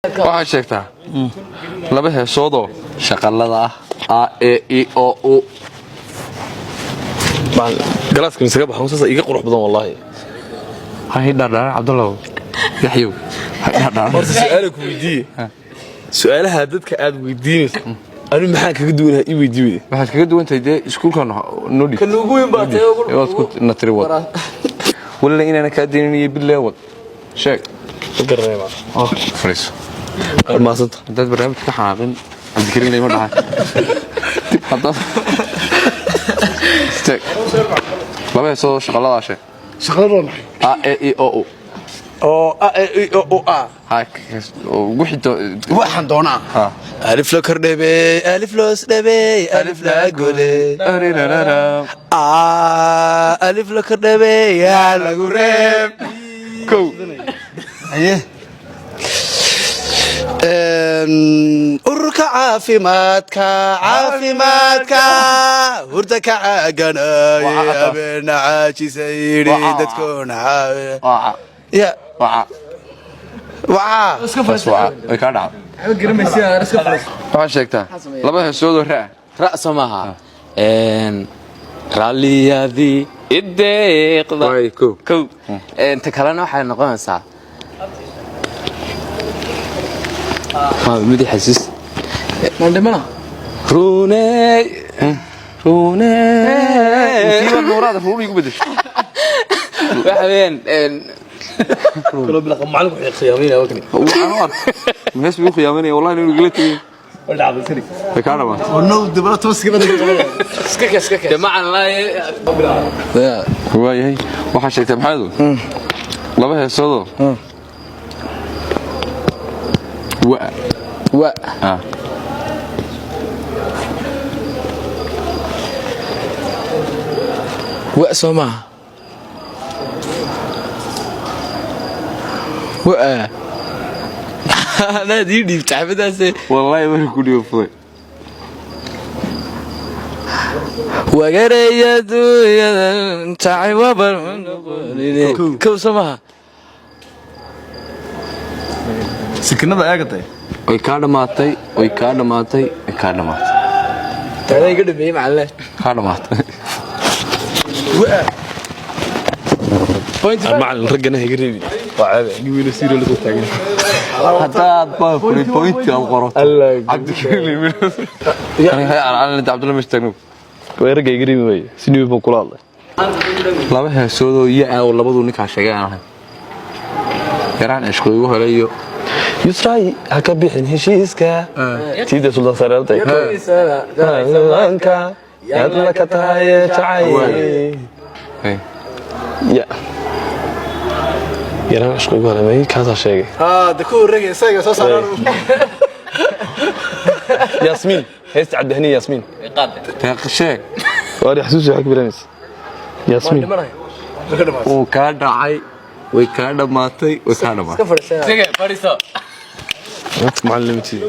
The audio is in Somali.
Waxaad sheegtaa laba heesoodoo shaqalada ah, a, e, i, o, u. Galaaska misaga baxo, saas iga qurux badan wallahi. Ha dhardharan, Cabdallow Yaxyow, ha dhardharan. Horta su'aala ku weydiiye, su'aalaha dadka aad weydiinayso anu maxaan kaga duwanahay? Ii weydii weyde. Waxaad kaga duwan tahay dee iskuulka noo dhig. Kan ugu weyn baa tahay. Waad ku natiri wad walila inaana kaa deynin iyo bidlee wad sheeg. Ma garanay ma. Fariiso. Maasanta. Haddaad barnaamijka ka xanaaqin, Cabdikariin lama dhahay dib haddaad istaag. Laba heesoodoo shaqaladaa sheeg. Shaqalada waa maxay? A, e, i, o, u. Oo a, e, i, o, u, a. Ha, wixii Waxaan doonaa. Ha. Alif la kordhabey, alif loos dhabey, alif la goley. Arirarara. A, alif la kordhabey, yaa lagu reeb. Kow. Haye. Ururka caafimaadka, caafimaadka hurda ka caaganaaye. Waa taas. Habeena caajisa yidhi. Waa. Dadkoona caawiya. Waa. Ya. Waa. Wacaa. Taas waa way kaa dhacday. Waxaad sheegtaa laba heesoodoo ra. Ra'so maaha. Ralliyadii ideeqda. Waay, kow. Kow. Ta kalena waxay noqonaysaa waa midi xasuus runey runey. Kiiba nuuraada ruun igu bedeshay. Waxa weeyaan Kaloo bila macallinku wuxuu khiyaameynaya wakani. Waxaan u arkay hees buu khiyaamanaya wallahi inuu igala tegay. Way kaa dhamaatay. De macan laa. Waayahay, waxaa sheegtay maxamedow laba heesoodoo wa. Wa. Ah. Wa soo maaha wa anaad ii dhiibta xabadaase. Wallaahi markii ku dhibo fuday. Wagaraya duunyadan tacay wabar kow soo maaha. Sikinada eegatay. Way kaa dhamaatay, way kaa dhamaatay, way kaa dhamaatay. Taada iga dhameeyey macalle. Kaa dhamaatay. Macallin, raggana ha iga reebin, waa ceebe, nin weyno siiro la soo taagan. Haddaad baa kuri pointi aad qorato, Cabdikariin Cabdulla meesha taagno. Way ragga iga reebi waaye, si dhibi baan kula hadlay. Laba heesoodoo ya oo labaduu ninkaa sheegay aan ahayn, yaraan cishqo igu helay iyo Yusray ha ka bixin heshiiska tiida sultan sareertay anka yaadna ka tahay jacay. Hey. Ya yaraan cishqo igu helay may kaasaa sheegay. De ku wareegay isaga soo saaran. Yaasmiin, heesta Cabdihani Yaasmiin. Deeq sheeg. Waari xasuusi waxaa ka bilaabmaysa Yaasmiin. Wuu kaa dhacay, way kaa dhammaatay, way kaa dhammaatay. Macallimtii.